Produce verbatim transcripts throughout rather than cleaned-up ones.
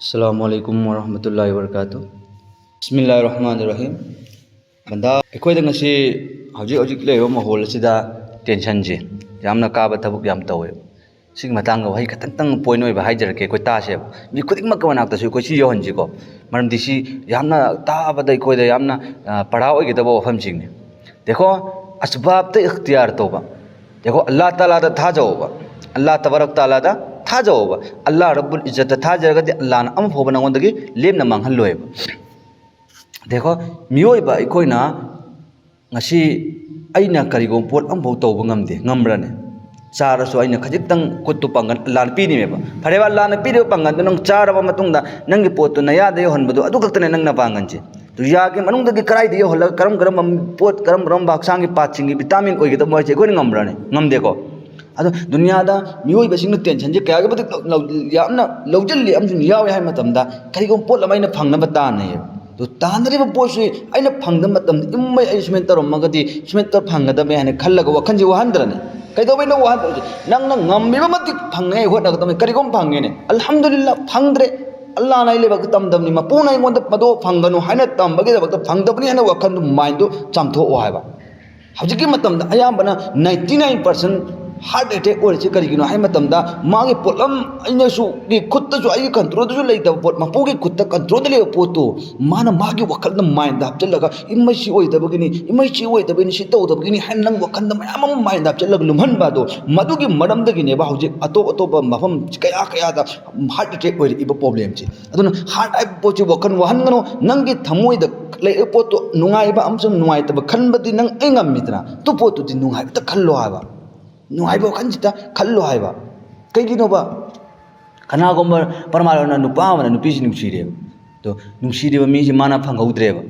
ꯑꯁꯂꯥꯃꯨ ꯑꯂꯥꯏꯀꯨꯝ ꯋꯔꯍꯃꯇꯨꯜꯂꯥꯍꯤ ꯋꯕꯔꯀꯥꯇꯨ꯫ ꯕꯤꯁꯃꯤꯜꯂꯥꯍꯤꯔ ꯔꯍꯃꯥꯅꯤꯔ ꯔꯍꯤꯝ꯫ ꯕꯟꯗꯥ, ꯑꯩꯈꯣꯏꯗ ꯉꯁꯤ ꯍꯧꯖꯤꯛ ꯍꯧꯖꯤꯛ ꯂꯩꯔꯤꯕ ꯃꯥꯍꯣꯜ ꯑꯁꯤꯗ ꯇꯦꯟꯁꯟꯁꯦ ꯌꯥꯝꯅ ꯀꯥꯕ ꯊꯕꯛ ꯌꯥꯝ ꯇꯧꯋꯦꯕ꯫ ꯁꯤꯒꯤ ꯃꯇꯥꯡꯗ ꯋꯥꯍꯩ ꯈꯤꯇꯪꯇꯪ ꯄꯣꯏꯟ ꯑꯣꯏꯕ ꯍꯥꯏꯖꯔꯛꯀꯦ, ꯑꯩꯈꯣꯏ ꯇꯥꯁꯦꯕ꯫ ꯃꯤ ꯈꯨꯗꯤꯡꯃꯛꯀꯤ ꯃꯅꯥꯛꯇꯁꯨ ꯑꯩꯈꯣꯏ ꯁꯤ ꯌꯧꯍꯟꯁꯤꯀꯣ, ꯃꯔꯝꯗꯤ ꯁꯤ ꯌꯥꯝꯅ ꯇꯥꯕꯗ ꯑꯩꯈꯣꯏꯗ ꯌꯥꯝꯅ, ꯑ, ꯄꯔꯥ ꯑꯣꯏꯒꯗꯕ ꯋꯥꯐꯝꯁꯤꯡꯅꯤ꯫ ꯗꯦꯈꯣ, ꯑꯁꯕꯥꯕꯇ ꯏꯈꯇꯤꯌꯥꯔ ꯇꯧꯕ꯫ ꯗꯦꯈꯣ, ꯑꯜꯂꯥꯍ ꯇꯥꯂꯥꯗ ꯊꯥꯖꯧꯕ, ꯑꯜꯂꯥꯍ ꯇꯕꯥꯔꯛ ꯇꯥꯂꯥꯗ ꯊꯥꯖꯧꯕ꯫ ꯑꯜꯂꯥꯍ ꯔꯕꯨꯜ ꯏꯖꯠꯇ ꯊꯥꯖꯔꯒꯗꯤ ꯑꯜꯂꯥꯍꯅ ꯑꯃ ꯐꯥꯎꯕ ꯅꯉꯣꯟꯗꯒꯤ ꯂꯦꯝꯅ ꯃꯥꯡꯍꯜꯂꯣꯏꯕ꯫ ꯗꯦꯈꯣ, ꯃꯤꯑꯣꯏꯕ ꯑꯩꯈꯣꯏꯅ ꯉꯁꯤ ꯑꯩꯅ ꯀꯔꯤꯒꯨꯝꯕ ꯄꯣꯠ ꯑꯃꯐꯥꯎ ꯇꯧꯕ ꯉꯝꯗꯦ, ꯉꯝꯕ꯭ꯔꯅꯦ? ꯆꯥꯔꯁꯨ ꯑꯩꯅ ꯈꯖꯤꯛꯇꯪ ꯈꯨꯠꯇꯨ ꯄꯥꯡꯒꯜ ꯑꯜꯂꯥꯍꯅ ꯄꯤꯔꯤꯃꯦꯕ꯫ ꯐꯔꯦꯕ, ꯑꯜꯂꯥꯍꯅ ꯄꯤꯔꯤꯕ ꯄꯥꯡꯒꯜꯗꯨ ꯅꯪ ꯆꯥꯔꯕ ꯃꯇꯨꯡꯗ ꯅꯪꯒꯤ ꯄꯣꯠꯇꯨ ꯅꯌꯥꯗ ꯌꯧꯍꯟꯕꯗꯨ ꯑꯗꯨ ꯈꯛꯇꯅꯦ ꯅꯪꯅ ꯄꯥꯡꯒꯜꯁꯦ꯫ ꯗꯨꯅꯤꯌꯥꯒꯤ ꯃꯅꯨꯡꯗꯒꯤ ꯀꯗꯥꯏꯗ ꯌꯧꯍꯜꯂꯒ ꯀꯔꯝ ꯀꯔꯝꯕ ꯄꯣꯠ, ꯀꯔꯝ ꯀꯔꯝꯕ ꯍꯛꯆꯥꯡꯒꯤ ꯄꯥꯔꯠꯁꯤꯡꯒꯤ ꯚꯤꯇꯥꯃꯤꯟ ꯑꯣꯏꯒꯗꯕ ꯍꯥꯏꯁꯦ ꯑꯩꯈꯣꯏꯅ ꯉꯝꯕ꯭ꯔꯅꯦ? ꯉꯝꯗꯦꯀꯣ꯫ ꯑꯗꯣ ꯗꯨꯅꯤꯌꯥꯗ ꯃꯤꯑꯣꯏꯕꯁꯤꯡꯅ ꯇꯦꯟꯁꯟꯁꯦ ꯀꯌꯥꯒꯤ ꯃꯇꯤꯛ ꯂꯧ-, ꯂꯧ-, ꯌꯥꯝꯅ ꯂꯧꯁꯤꯜꯂꯤ ꯑꯃꯁꯨꯡ ꯌꯥꯎꯏ ꯍꯥꯏꯕ ꯃꯇꯝꯗ ꯀꯔꯤꯒꯨꯝꯕ ꯄꯣꯠ ꯑꯃ ꯑꯩꯅ ꯐꯪꯅꯕ ꯇꯥꯟꯅꯩꯌꯦꯕ꯫ ꯑꯗꯨ ꯇꯥꯟꯅꯔꯤꯕ ꯄꯣꯠꯁꯤ ꯑꯩꯅ ꯐꯪꯗꯕ ꯃꯇꯝꯗ ꯏꯃꯩ ꯑꯩ ꯁꯨꯃꯥꯏꯅ ꯇꯧꯔꯝꯃꯒꯗꯤ ꯁꯨꯃꯥꯏꯅ ꯇꯧꯔ ꯐꯪꯒꯗꯕꯅꯤ ꯍꯥꯏꯅ ꯈꯜꯂꯒ ꯋꯥꯈꯜꯁꯤ ꯋꯥꯍꯟꯗ꯭ꯔꯅꯦ? ꯀꯩꯗꯧꯕꯩꯅꯣ ꯋꯥꯍꯟꯗ꯭ꯔꯤꯁꯦ? ꯅꯪꯅ ꯉꯝꯃꯤꯕ ꯃꯇꯤꯛ ꯐꯪꯅꯉꯥꯏ ꯍꯣꯠꯅꯒꯗꯕꯅꯤ꯫ ꯀꯔꯤꯒꯨꯝꯕ ꯐꯪꯉꯦꯅꯦ, ꯑꯜꯍꯝꯗꯨꯂꯤꯜꯂꯥ, ꯐꯪꯗ꯭ꯔꯦ, ꯑꯜꯂꯥꯍꯅ ꯑꯩ ꯂꯩꯕꯥꯛꯇ ꯇꯝꯗꯕꯅꯤ, ꯃꯄꯨꯅ ꯑꯩꯉꯣꯟꯗ ꯃꯗꯨ ꯐꯪꯒꯅꯨ ꯍꯥꯏꯅ ꯇꯝꯕꯒꯤꯗꯃꯛꯇ ꯐꯪꯗꯕꯅꯤ ꯍꯥꯏꯅ ꯋꯥꯈꯜꯗꯨ, ꯃꯥꯏꯟꯗꯨ ꯆꯥꯝꯊꯣꯛꯑꯣ ꯍꯥꯏꯕ꯫ ꯍꯧꯖꯤꯛꯀꯤ ꯃꯇꯝꯗ ꯑꯌꯥꯝꯕꯅ ninety nine percent heart attack ꯑꯣꯏꯔꯤꯁꯤ ꯀꯔꯤꯒꯤꯅꯣ ꯍꯥꯏꯕ ꯃꯇꯝꯗ, ꯃꯥꯒꯤ ꯄꯣꯠꯂꯝ ꯑꯩꯅꯁꯨ ꯒꯤ ꯈꯨꯠꯇꯁꯨ ꯑꯩꯒꯤ ꯀꯟꯇ꯭ꯔꯣꯜꯗꯁꯨ ꯂꯩꯇꯕ ꯄꯣꯠ, ꯃꯄꯨꯒꯤ ꯈꯨꯠꯇ ꯀꯟꯇ꯭ꯔꯣꯜꯗ ꯂꯩꯕ ꯄꯣꯠꯇꯨ ꯃꯥꯅ ꯃꯥꯒꯤ ꯋꯥꯈꯜꯗ ꯃꯥꯏꯟꯗ ꯍꯥꯞꯆꯤꯜꯂꯒ, "ꯏꯃꯩ ꯁꯤ ꯑꯣꯏꯗꯕꯒꯤꯅꯤ, ꯏꯃꯩ ꯁꯤ ꯑꯣꯏꯗꯕꯒꯤꯅꯤ, ꯁꯤ ꯇꯧꯗꯕꯒꯤꯅꯤ" ꯍꯥꯏꯅ ꯅꯪ ꯋꯥꯈꯜꯗ ꯃꯌꯥꯝ ꯑꯃ ꯃꯥꯏꯟꯗ ꯍꯥꯞꯆꯤꯜꯂꯒ ꯂꯨꯝꯍꯟꯕ ꯑꯗꯣ, ꯃꯗꯨꯒꯤ ꯃꯔꯝꯗꯒꯤꯅꯦꯕ ꯍꯧꯖꯤꯛ ꯑꯇꯣꯞ ꯑꯇꯣꯞꯄ ꯃꯐꯝ ꯀꯌꯥ ꯀꯌꯥꯗ heart attack ꯑꯣꯏꯔꯛꯏꯕ ꯄ꯭ꯔꯣꯕ꯭ꯂꯦꯝꯁꯦ꯫ ꯑꯗꯨꯅ heart ꯍꯥꯏꯕ ꯄꯣꯠꯁꯤ ꯋꯥꯈꯜ ꯋꯥꯍꯟꯒꯅꯨ꯫ ꯅꯪꯒꯤ ꯊꯃꯣꯏꯗ ꯂꯩꯔꯤꯕ ꯄꯣꯠꯇꯣ ꯅꯨꯡꯉꯥꯏꯕ ꯑꯃꯁꯨꯡ ꯅꯨꯡꯉꯥꯏꯇꯕ ꯈꯟꯕꯗꯤ ꯅꯪ ꯑꯩ ꯉꯝꯃꯤꯗꯅ, ꯑꯗꯨ ꯄꯣꯠꯇꯨꯗꯤ ꯅꯨꯡꯉꯥꯏꯕꯇ ꯈꯜꯂꯣ ꯍꯥꯏꯕ꯫ ꯅꯨꯡꯉꯥꯏꯕ ꯋꯥꯈꯜꯁꯤꯗ ꯈꯜꯂꯣ ꯍꯥꯏꯕ꯫ ꯀꯩꯒꯤꯅꯣꯕ? ꯀꯅꯥꯒꯨꯝꯕ ꯄ꯭ꯔꯃꯥꯟ ꯑꯣꯏꯅ ꯅꯨꯄꯥ ꯑꯃꯅ ꯅꯨꯄꯤꯁꯤ ꯅꯨꯡꯁꯤꯔꯦꯕ꯫ ꯑꯗꯣ ꯅꯨꯡꯁꯤꯔꯤꯕ ꯃꯤꯁꯤ ꯃꯥꯅ ꯐꯪꯍꯧꯗ꯭ꯔꯦꯕ꯫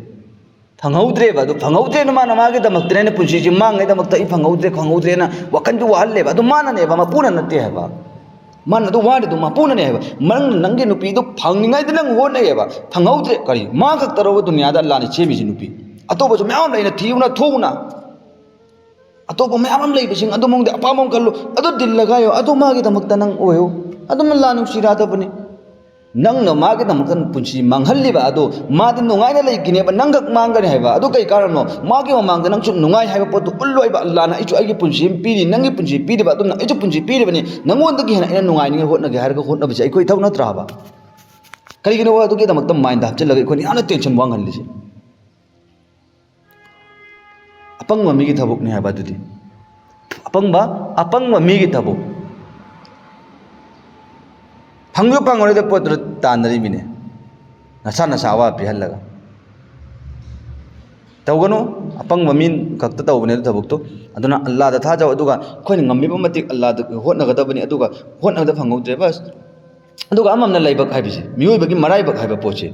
ꯐꯪꯍꯧꯗ꯭ꯔꯦꯕ꯫ ꯑꯗꯨ ꯐꯪꯍꯧꯗ꯭ꯔꯦꯅ ꯃꯥꯅ ꯃꯥꯒꯤꯗꯃꯛꯇꯅꯦ, ꯑꯩꯅ ꯄꯨꯟꯁꯤꯁꯤ ꯃꯥꯡꯉꯩꯗꯃꯛꯇ ꯑꯩ ꯐꯪꯍꯧꯗ꯭ꯔꯦ, ꯐꯪꯍꯧꯗ꯭ꯔꯦꯅ ꯋꯥꯈꯜꯗꯨ ꯋꯥꯍꯜꯂꯦꯕ꯫ ꯑꯗꯨ ꯃꯥꯅꯅꯦꯕ, ꯃꯄꯨꯅ ꯅꯠꯇꯦ ꯍꯥꯏꯕ꯫ ꯃꯥꯅ ꯑꯗꯨ ꯋꯥꯔꯤꯗꯨ ꯃꯄꯨꯅꯅꯦ ꯍꯥꯏꯕ꯫ ꯅꯪꯅ ꯅꯪꯒꯤ ꯅꯨꯄꯤꯗꯨ ꯐꯪꯅꯤꯡꯉꯥꯏꯗ ꯅꯪ ꯍꯣꯠꯅꯩꯌꯦꯕ, ꯐꯪꯍꯧꯗ꯭ꯔꯦ꯫ ꯀꯔꯤ? ꯃꯥ ꯈꯛꯇꯔꯣꯕ ꯗꯨꯅꯤꯌꯥꯗ ꯑꯜꯂꯥꯅ ꯁꯦꯝꯃꯤꯁꯤ ꯅꯨꯄꯤ? ꯑꯇꯣꯞꯄꯁꯨ ꯃꯌꯥꯝ ꯑꯃ ꯂꯩꯅ ꯊꯤꯌꯨꯅ, ꯊꯣꯛꯎꯅ꯫ ꯑꯇꯣꯞꯄ ꯃꯌꯥꯝ ꯑꯃ ꯂꯩꯕꯁꯤꯡ ꯑꯗꯨ ꯃꯑꯣꯡꯗ ꯑꯄꯥꯝꯕ ꯑꯃ ꯈꯜꯂꯨ, ꯑꯗꯨ ꯗꯤꯜ ꯂꯒꯥꯏꯌꯣ, ꯑꯗꯨ ꯃꯥꯒꯤꯗꯃꯛꯇ ꯅꯪ ꯑꯣꯏꯌꯨ꯫ ꯑꯗꯨꯝ ꯑꯜꯂꯥ ꯅꯨꯡꯁꯤꯔꯗꯕꯅꯤ꯫ ꯅꯪꯅ ꯃꯥꯒꯤꯗꯃꯛꯇ ꯄꯨꯟꯁꯤ ꯃꯥꯡꯍꯜꯂꯤꯕ ꯑꯗꯨ, ꯃꯥꯗꯤ ꯅꯨꯡꯉꯥꯏꯅ ꯂꯩꯈꯤꯅꯦꯕ, ꯅꯪꯈꯛ ꯃꯥꯡꯒꯅꯤ ꯍꯥꯏꯕ꯫ ꯑꯗꯨ ꯀꯩ ꯀꯥꯔꯅꯣ? ꯃꯥꯒꯤ ꯃꯃꯥꯡꯗ ꯅꯪꯁꯨ ꯅꯨꯡꯉꯥꯏ ꯍꯥꯏꯕ ꯄꯣꯠꯇꯨ ꯎꯠꯂꯣꯏꯕ꯫ ꯑꯜꯂꯥꯅ ꯑꯩꯁꯨ ꯑꯩꯒꯤ ꯄꯨꯟꯁꯤ ꯑꯃ ꯄꯤꯔꯤ, ꯅꯪꯒꯤ ꯄꯨꯟꯁꯤ ꯄꯤꯔꯤꯕ ꯑꯗꯨꯝꯅ ꯑꯩꯁꯨ ꯄꯨꯟꯁꯤ ꯄꯤꯔꯤꯕꯅꯤ, ꯅꯉꯣꯟꯗꯒꯤ ꯍꯦꯟꯅ ꯑꯩꯅ ꯅꯨꯡꯉꯥꯏꯅꯤꯡꯉꯥꯏ ꯍꯣꯠꯅꯒꯦ ꯍꯥꯏꯔꯒ ꯍꯣꯠꯅꯕꯁꯦ ꯑꯩꯈꯣꯏ ꯏꯊꯧ ꯅꯠꯇ꯭ꯔꯥ ꯍꯥꯏꯕ? ꯀꯔꯤꯒꯤꯅꯣ ꯑꯗꯨꯒꯤꯗꯃꯛꯇ ꯃꯥꯏꯟꯗ ꯍꯥꯞꯆꯤꯜꯂꯒ ꯑꯩꯈꯣꯏꯅ ꯌꯥꯝꯅ ꯇꯦꯟꯁꯟ ꯋꯥꯡꯍꯜꯂꯤꯁꯦ? ꯑꯄꯪꯕ ꯃꯤꯒꯤ ꯊꯕꯛꯅꯤ ꯍꯥꯏꯕ ꯑꯗꯨꯗꯤ꯫ ꯑꯄꯪꯕ, ꯑꯄꯪꯕ ꯃꯤꯒꯤ ꯊꯕꯛ꯫ ꯐꯪꯁꯨ ꯐꯪꯉꯔꯣꯏꯗ ꯄꯣꯠꯇꯨꯗ ꯇꯥꯟꯅꯔꯤꯃꯤꯅꯦ꯫ ꯅꯁꯥ ꯅꯁꯥ ꯑꯋꯥꯕ ꯄꯤꯍꯜꯂꯒ꯫ ꯇꯧꯒꯅꯨ꯫ ꯑꯄꯪꯕ ꯃꯤ ꯈꯛꯇ ꯇꯧꯕꯅꯦ ꯑꯗꯨ ꯊꯕꯛꯇꯨ꯫ ꯑꯗꯨꯅ ꯑꯜꯂꯥꯗ ꯊꯥꯖꯧ, ꯑꯗꯨꯒ ꯑꯩꯈꯣꯏꯅ ꯉꯝꯃꯤꯕ ꯃꯇꯤꯛ ꯑꯜꯂꯥꯗ ꯍꯣꯠꯅꯒꯗꯕꯅꯤ, ꯑꯗꯨꯒ ꯍꯣꯠꯅꯕꯗ ꯐꯪꯍꯧꯗ꯭ꯔꯦ ꯕꯁ꯫ ꯑꯗꯨꯒ ꯑꯃꯅ ꯂꯥꯏꯕꯛ ꯍꯥꯏꯕꯁꯦ, ꯃꯤꯑꯣꯏꯕꯒꯤ ꯃꯔꯥꯏꯕꯛ ꯍꯥꯏꯕ ꯄꯣꯠꯁꯦ,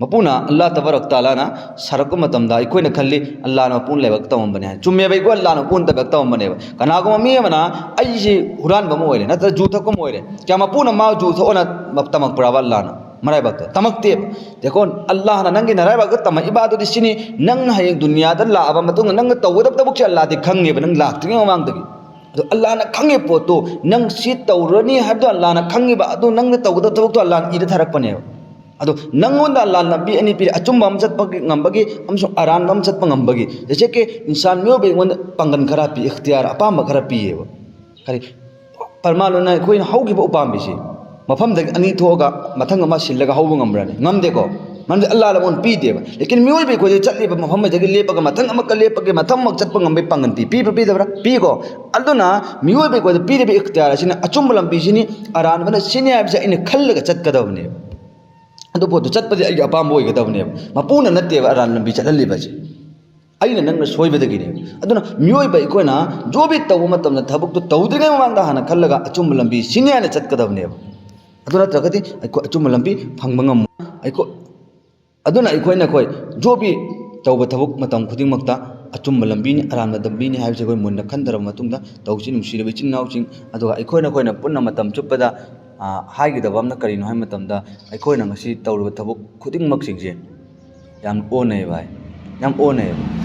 ꯃꯄꯨꯅ ꯑꯜꯂꯥ ꯇꯕꯥꯔꯛ ꯇꯥꯂꯥꯅ ꯁꯥꯔꯛꯄ ꯃꯇꯝꯗ ꯑꯩꯈꯣꯏꯅ ꯈꯜꯂꯤ ꯑꯜꯂꯥꯅ ꯃꯄꯨꯅ ꯂꯥꯏꯕꯛ ꯇꯝꯃꯝꯕꯅꯦ ꯍꯥꯏ꯫ ꯆꯨꯝꯃꯦꯕ, ꯑꯩꯈꯣꯏ ꯑꯜꯂꯥꯅ ꯃꯄꯨꯅ ꯂꯥꯏꯕꯛ ꯇꯝꯃꯝꯕꯅꯦꯕ꯫ ꯀꯅꯥꯒꯨꯝꯕ ꯃꯤ ꯑꯃꯅ ꯑꯩꯁꯤ ꯍꯨꯔꯥꯟꯕ ꯑꯃ ꯑꯣꯏꯔꯦ, ꯅꯠꯇ꯭ꯔꯒ ꯖꯨ ꯊꯛꯄ ꯑꯃ ꯑꯣꯏꯔꯦ, ꯀꯌꯥ ꯃꯄꯨꯅ ꯃꯥ ꯖꯨ ꯊꯛꯑꯣꯅ ꯇꯝꯃꯛꯄ꯭ꯔꯥꯕ ꯑꯜꯂꯥꯅ? ꯃꯔꯥꯏꯕꯛꯇ ꯇꯝꯃꯛꯇꯦꯕ꯫ ꯌꯦꯡꯉꯣ, ꯑꯜꯂꯥꯍꯅ ꯅꯪꯒꯤ ꯅꯔꯥꯏꯕꯛꯇ ꯇꯝꯃꯛꯏꯕ ꯑꯗꯨꯗꯤ ꯁꯤꯅꯤ, ꯅꯪ ꯍꯌꯦꯡ ꯗꯨꯅꯤꯌꯥꯗ ꯂꯥꯛꯑꯕ ꯃꯇꯨꯡꯗ ꯅꯪꯅ ꯇꯧꯒꯗꯕ ꯊꯕꯛꯁꯦ ꯑꯜꯂꯥꯗꯤ ꯈꯪꯉꯦꯕ, ꯅꯪ ꯂꯥꯛꯇ꯭ꯔꯤꯉꯩ ꯃꯃꯥꯡꯗꯒꯤ꯫ ꯑꯗꯣ ꯑꯜꯂꯥꯅ ꯈꯪꯉꯤ ꯄꯣꯠꯇꯣ, ꯅꯪ ꯁꯤ ꯇꯧꯔꯅꯤ ꯍꯥꯏꯕꯗꯣ ꯑꯜꯂꯥꯅ ꯈꯪꯉꯤꯕ, ꯑꯗꯨ ꯅꯪꯅ ꯇꯧꯒꯗꯕ ꯊꯕꯛꯇꯣ ꯑꯜꯂꯥꯅ ꯏꯔ ꯊꯥꯔꯛꯄꯅꯦꯕ꯫ ꯑꯗꯣ ꯅꯪꯉꯣꯟꯗ ꯑꯜꯂꯥꯅ ꯂꯝꯕꯤ ꯑꯅꯤ ꯄꯤꯔꯤ, ꯑꯆꯨꯝꯕ ꯑꯃ ꯆꯠꯄꯒꯤ ꯉꯝꯕꯒꯤ ꯑꯃꯁꯨꯡ ꯑꯔꯥꯟꯕ ꯑꯃ ꯆꯠꯄ ꯉꯝꯕꯒꯤ꯫ ꯖꯩꯁꯦ ꯀꯤ ꯏꯟꯁꯥꯟ ꯃꯤꯑꯣꯏꯕ ꯑꯩꯉꯣꯟꯗ ꯄꯥꯡꯒꯜ ꯈꯔ ꯄꯤ, ꯏꯈꯇꯤꯌꯥꯔ ꯑꯄꯥꯝꯕ ꯈꯔ ꯄꯤꯌꯦꯕ꯫ ꯀꯔꯤ? ꯄꯔꯃꯥꯟ ꯑꯣꯏꯅ ꯑꯩꯈꯣꯏꯅ ꯍꯧꯈꯤꯕ ꯎꯄꯥꯝꯕꯤꯁꯤ ꯃꯐꯝꯗꯒꯤ ꯑꯅꯤ ꯊꯣꯛꯑꯒ ꯃꯊꯪ ꯑꯃ ꯁꯤꯜꯂꯒ ꯍꯧꯕ ꯉꯝꯕ꯭ꯔꯅꯦ? ꯉꯝꯗꯦꯀꯣ꯫ ꯃꯔꯝꯗꯤ ꯑꯜꯂꯥꯍ ꯂꯃꯟ ꯄꯤꯗꯦꯕ꯫ ꯂꯦꯀꯤꯟ ꯃꯤꯑꯣꯏꯕ ꯑꯩꯈꯣꯏꯗ ꯆꯠꯂꯤꯕ ꯃꯐꯝ ꯑꯗꯒꯤ ꯂꯦꯞꯄꯒ ꯃꯊꯪ ꯑꯃꯨꯛꯀ ꯂꯦꯞꯄꯒꯤ ꯃꯊꯪ ꯑꯃꯨꯛ ꯆꯠꯄ ꯉꯝꯕꯒꯤ ꯄꯥꯡꯒꯜ ꯄꯤ, ꯄꯤꯕ꯭ꯔꯥ ꯄꯤꯗꯕ꯭ꯔꯥ? ꯄꯤꯀꯣ꯫ ꯑꯗꯨꯅ ꯃꯤꯑꯣꯏꯕ ꯑꯩꯈꯣꯏꯗ ꯄꯤꯔꯤꯕ ꯏꯈꯇꯤꯌꯥꯔ ꯑꯁꯤꯅ ꯑꯆꯨꯝꯕ ꯂꯝꯕꯤꯁꯤꯅꯤ, ꯑꯔꯥꯟꯕꯅ ꯁꯤꯅꯤ ꯍꯥꯏꯕꯁꯦ ꯑꯩꯅ ꯈꯜꯂꯒ ꯆꯠꯀꯗꯕꯅꯦꯕ꯫ ꯑꯗꯨ ꯄꯣꯠꯇꯨ ꯆꯠꯄꯗꯤ ꯑꯩꯒꯤ ꯑꯄꯥꯝꯕ ꯑꯣꯏꯒꯗꯕꯅꯦꯕ꯫ ꯃꯄꯨꯅ ꯅꯠꯇꯦꯕ ꯑꯔꯥꯟꯕ ꯂꯝꯕꯤ ꯆꯠꯍꯜꯂꯤꯕꯁꯦ꯫ ꯑꯩꯅ ꯅꯪꯅ ꯁꯣꯏꯕꯗꯒꯤꯅꯦꯕ꯫ ꯑꯗꯨꯅ ꯃꯤꯑꯣꯏꯕ ꯑꯩꯈꯣꯏꯅ ꯖꯣꯕꯤ ꯇꯧꯕ ꯃꯇꯝꯗ ꯊꯕꯛꯇꯨ ꯇꯧꯗ꯭ꯔꯤꯉꯩ ꯃꯃꯥꯡꯗ ꯍꯥꯟꯅ ꯈꯜꯂꯒ ꯑꯆꯨꯝꯕ ꯂꯝꯕꯤ ꯁꯤꯅꯤ ꯍꯥꯏꯅ ꯆꯠꯀꯗꯕꯅꯦꯕ꯫ ꯑꯗꯨ ꯅꯠꯇ꯭ꯔꯒꯗꯤ ꯑꯩꯈꯣꯏ ꯑꯆꯨꯝꯕ ꯂꯝꯕꯤ ꯐꯪꯕ ꯉꯝꯃꯣꯏ꯫ ꯑꯩꯈꯣꯏ, ꯑꯗꯨꯅ ꯑꯩꯈꯣꯏꯅ ꯑꯩꯈꯣꯏ ꯖꯣꯕꯤ ꯇꯧꯕ ꯊꯕꯛ ꯃꯇꯝ ꯈꯨꯗꯤꯡꯃꯛꯇ ꯑꯆꯨꯝꯕ ꯂꯝꯕꯤꯅꯤ, ꯑꯔꯥꯟꯕ ꯂꯝꯕꯤꯅꯤ ꯍꯥꯏꯕꯁꯤ ꯑꯩꯈꯣꯏ ꯃꯨꯟꯅ ꯈꯟꯊꯔꯕ ꯃꯇꯨꯡꯗ ꯇꯧꯁꯤ꯫ ꯅꯨꯡꯁꯤꯔꯕ ꯏꯆꯤꯟ ꯏꯅꯥꯎꯁꯤꯡ, ꯑꯗꯨꯒ ꯑꯩꯈꯣꯏꯅ ꯑꯩꯈꯣꯏꯅ ꯄꯨꯟꯅ ꯃꯇꯝ ꯆꯨꯞꯄꯗ, ꯑ, ꯍꯥꯏꯒꯗꯕ ꯑꯃꯅ ꯀꯔꯤꯅꯣ ꯍꯥꯏꯕ ꯃꯇꯝꯗ, ꯑꯩꯈꯣꯏꯅ ꯉꯁꯤ ꯇꯧꯔꯤꯕ ꯊꯕꯛ ꯈꯨꯗꯤꯡꯃꯛꯁꯤꯡꯁꯦ ꯌꯥꯝ ꯑꯣꯟꯅꯩ ꯚꯥꯏ, ꯌꯥꯝ ꯑꯣꯟꯅꯩꯌꯦꯕ꯫